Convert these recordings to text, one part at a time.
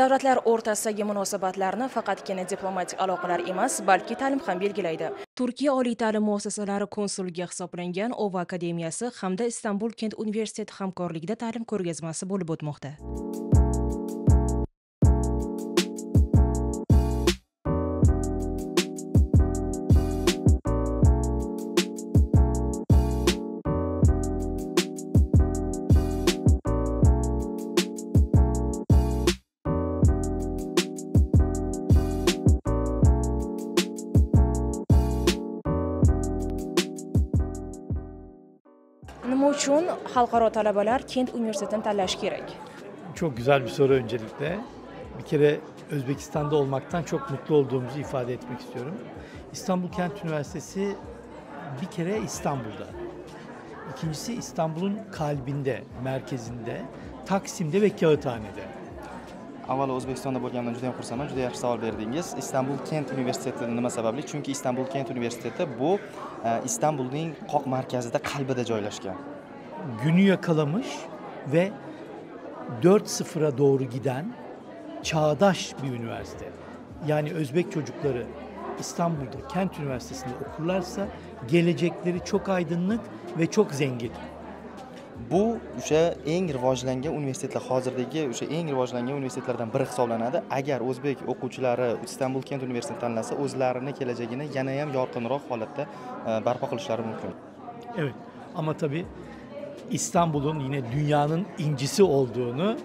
Davlatlar o'rtasidagi munosabatlarni faqatgina diplomatik aloqalar emas, balki ta'lim ham belgilaydi. Turkiya oliy ta'lim muassasalari konsulligi hisoblangan OVA akademiyasi hamda Istanbul Kent universiteti hamkorligida ta'lim ko'rgazmasi bo'lib o'tmoqda. Nima uchun xalqaro talabalar Kent universitetini tanlashi kerak? Çok güzel bir soru öncelikle. Bir kere Özbekistan'da olmaktan çok mutlu olduğumuzu ifade etmek istiyorum. İstanbul Kent Üniversitesi bir kere İstanbul'da. İkincisi İstanbul'un kalbinde, merkezinde, Taksim'de ve Kağıthane'de. Avvalo O'zbekistonda bo'lganimdan juda ham xursandman. Juda yaxshi savol berdingiz. Istanbul Kent universiteti nima sababli? Chunki Istanbul Kent universiteti bu Istanbulning qoq markazida, qalbida joylashgan. Günü yakalamış ve 4.0'a doğru giden çağdaş bir üniversite. Yani Özbek çocukları İstanbul'da Kent Üniversitesi'nde okurlarsa gelecekleri çok aydınlık ve çok zengin. Bu o'sha eng rivojlangan universitetlar, hozirdagi o'sha eng rivojlangan universitetlardan biri hisoblanadi. Agar o'zbek o'quvchilari Istanbul Kent universitetini tanlasa, o'zlarini kelajagini yana ham yorqinroq holatda barpo qilishlari mumkin. Evet, ama tabii İstanbul'un yine dünyanın incisi olduğunu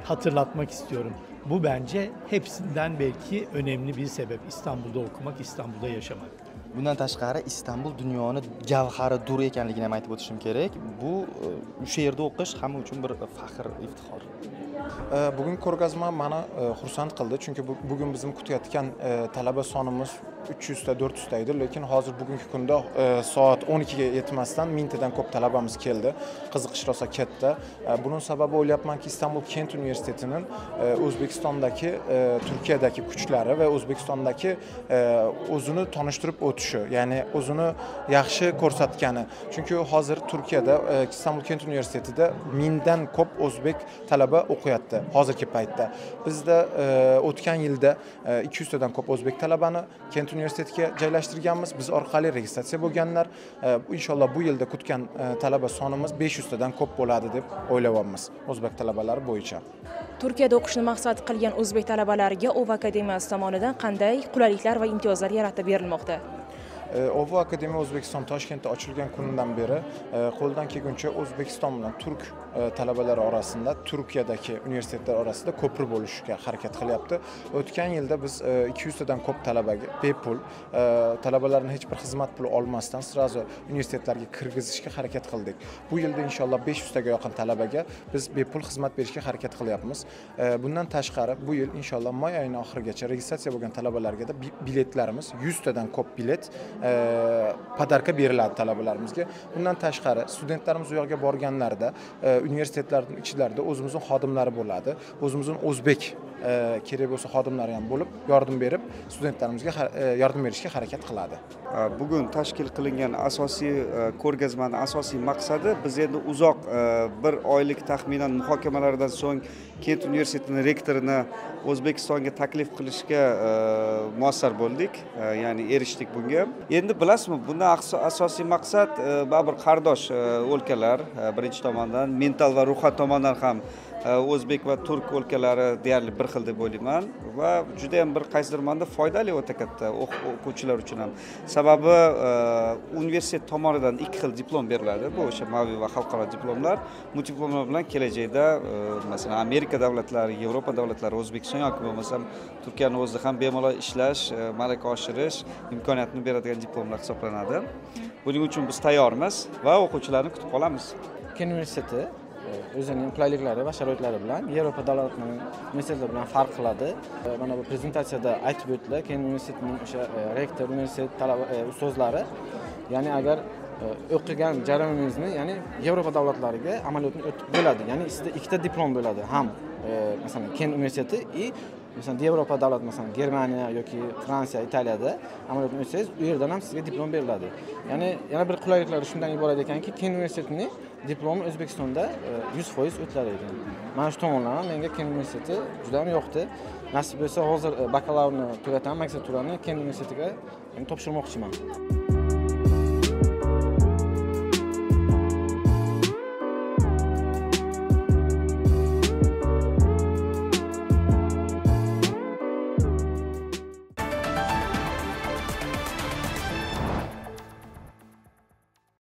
hatırlatmak istiyorum. Bu bence hepsinden belki önemli bir sebep. İstanbul'da okumak, İstanbul'da yaşamak. Bundan tashqari Istanbul dunyoni gavhari dur ekanligini ham aytib o'tishim kerak. Bu o'sha yerda o'qish hamma uchun bir faxr, iftixor. Bugun ko'rgazma meni xursand qildi, chunki bugun bizim kutayotgan talaba sonimiz 300 ta 400 ta edi, lekin hozir bugungi kunda soat 12 ga yetmasdan 1000 tadan ko'p talabamiz keldi. Qiziqish rosa katta. Buning sababi o'ylayapmanki, Istanbul Kent universitetining O'zbekistondagi, Turkiyadagi kuchlari va O'zbekistondagi o'zini tanishtirib o'tishi, ya'ni o'zini yaxshi ko'rsatgani. Chunki hozir Turkiyada Istanbul Kent universitetida 1000 dan ko'p o'zbek talaba o'qiyapti hozirgi paytda. Bizda o'tgan yilda 200 tadan ko'p o'zbek talabani Kent universitetiga joylashtirganmiz. Biz orqali registratsiya bo'lganlar. Inshaalloh bu yilda kutgan talaba sonimiz 500 tadan ko'p bo'ladi deb o'ylayapmiz o'zbek talabalari bo'yicha. Turkiyada o'qishni maqsad qilgan o'zbek talabalariga OVA akademiyasi tomonidan qanday qulayliklar va imtiyozlar yaratib berilmoqda? OVA Akademiya O'zbekiston Toshkentda ochilgan kunidan beri qo'ldan kelguncha O'zbekiston bilan turk talabalari orasida, Turkiyadagi universitetlar orasida ko'prik bo'lishga harakat qilyapti. O'tgan yilda biz 200 tadan ko'p talabaga bepul, talabalarni hech bir xizmat puli olmasdan sразу universitetlarga kirgizishga harakat qildik. Bu yilda inshaalloh 500 taga yaqin talabaga biz bepul xizmat berishga harakat qilyapmiz. Bundan tashqari bu yil inshaalloh may oyining oxirigacha registratsiya bo'lgan talabalarga da biletlarimiz 100 tadan ko'p bilet podarka beriladi talabalarimizga. Bundan tashqari studentlarimiz u yoqqa borganlarida universitetlarning ichlarida o'zimizning xodimlari bo'ladi. O'zimizning o'zbek kerak bo'lsa xodimlari ham bo'lib, yordam berib, studentlarimizga yordam berishga harakat qiladi. Bugun tashkil qilingan asosiy ko'rgazmaning asosiy maqsadi biz endi uzoq bir oylik taxminan muhokamalardan so'ng Kent universitetining rektorini O'zbekistonga taklif qilishga muvaffaq bo'ldik, ya'ni erishdik bunga. Endi bilasizmi, bundan asosiy maqsad baribir qardosh o'lkalar, birinchi tomondan mental va ruhan tomondan ham o'zbek va turk o'lkalari deyarli bir xil deb o'ylayman va juda ham bir qaysidir ma'noda foydali o'ta katta o'quvchilar uchun ham. Sababi universitet tomonidan ikki xil diplom beriladi. Bu o'sha maviy va xalqaro diplomlar. Bu diplomlar bilan kelajakda masalan Amerika davlatlari, Yevropa davlatlari, O'zbekiston yoki bo'lmasam Turkiyaning o'zida ham bemalol ishlash, malaka oshirish imkoniyatini beradigan diplomlar hisoblanadi. Buning uchun biz tayyormiz va o'quvchilarni kutib qolamiz. Kent universiteti o'zining qulayliklari va sharoitlari bilan Yevropa davlatlarining universitetlari bilan farq qiladi. Mana bu prezentatsiyada aytib o'tildi, Kent universitetining o'sha rektor, universitet talaba ustozlari, ya'ni agar o'qigan jarayoningizni, ya'ni Yevropa davlatlariga amaliyotni o'tib bo'ladi. Ya'ni sizda ikkita diplom bo'ladi. Ham masalan Kent universiteti и masalan Yevropa davlat, masalan Germaniya yoki Fransiya, Italiyada amaliyotni o'tsangiz, u yerdan ham sizga diplom beriladi. Ya'ni yana bir qulayliklari shundan iborat ekanki, Kent universitetining Diplom O'zbekistonda 100% o'tilar ekan. Mana shu tomonlama menga Kent universiteti juda ham yoqdi. Nasib bo'lsa hozir bakalavrni tugataman, magistraturani Kent universitetiga topshirmoqchiman.